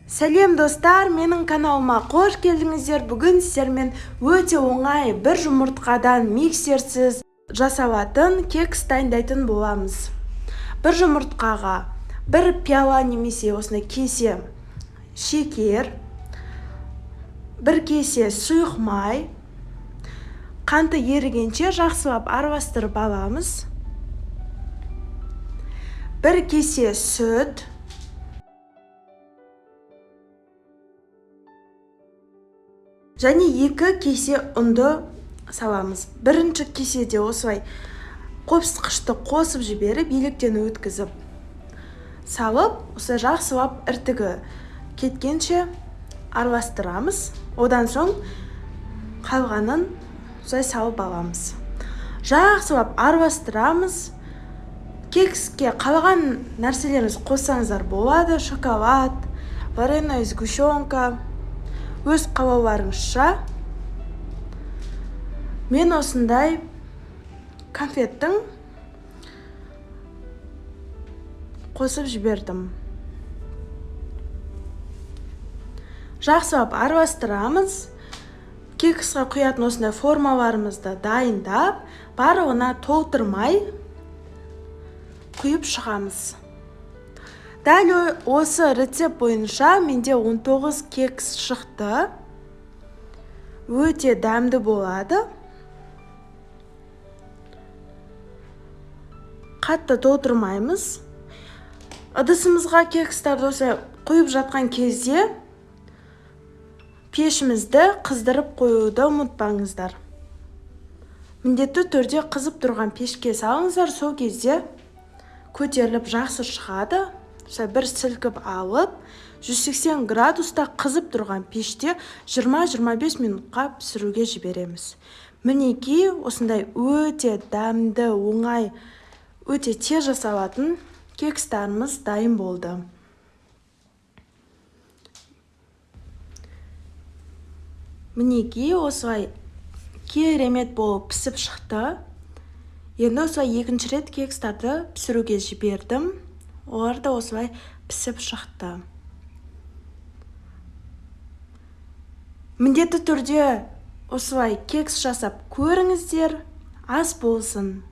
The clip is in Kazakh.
Сәлем, достар, менің каналыма қош келдіңіздер. Бүгін сіздермен өте оңай, бір жұмыртқадан, миксерсіз жасалатын кекс дайындайтын боламыз. Бір жұмыртқаға бір пиала немесе осындай кесе шекер, бір кесе сұйық май, қанты ерігенше жақсылап араластырып аламыз. Бір кесе сүт, және 2 кесе ұнды саламыз. Бірінші кеседе осылай қопсытқышты қосып жіберіп, електен өткізіп салып, осылай жақсылап іртігі кеткенше араластырамыз. Одан соң қалғанын осылай салып аламыз. Жақсылап араластырамыз. Кекске қалаған нәрселеріңізді қоссаңыздар болады: шоколад, вареная сгущенка, өз қалауларыңызша. Мен осындай конфеттің қосып жібердім. Жақсылап араластырамыз. Кексқа құятын осындай формаларымызды дайындап, барлығына толтырмай құйып шығамыз. Дәл осы рецепт бойынша менде 19 кекс шықты. Өте дәмді болады. Қатты толтырмаймыз. Ыдысымызға кекстарды осылай құйып жатқан кезде пешімізді қыздырып қоюды ұмытпаңыздар. Міндетті түрде қызып тұрған пешке салыңыздар, сол кезде көтеріліп жақсы шығады. Осылай бір сілкіп алып, 180 градуста қызып тұрған пеште 20-25 минутқа пісіруге жібереміз. Мінекей, осындай өте дәмді, оңай, өте тез жасалатын кекстарымыз дайын болды. Мінекей, осылай керемет болып пісіп шықты. Енді осылай екінші рет кекстарды пісіруге жібердім. Олар да осылай пісіп шықты. Міндетті түрде осылай кекс жасап көріңіздер. Ас болсын.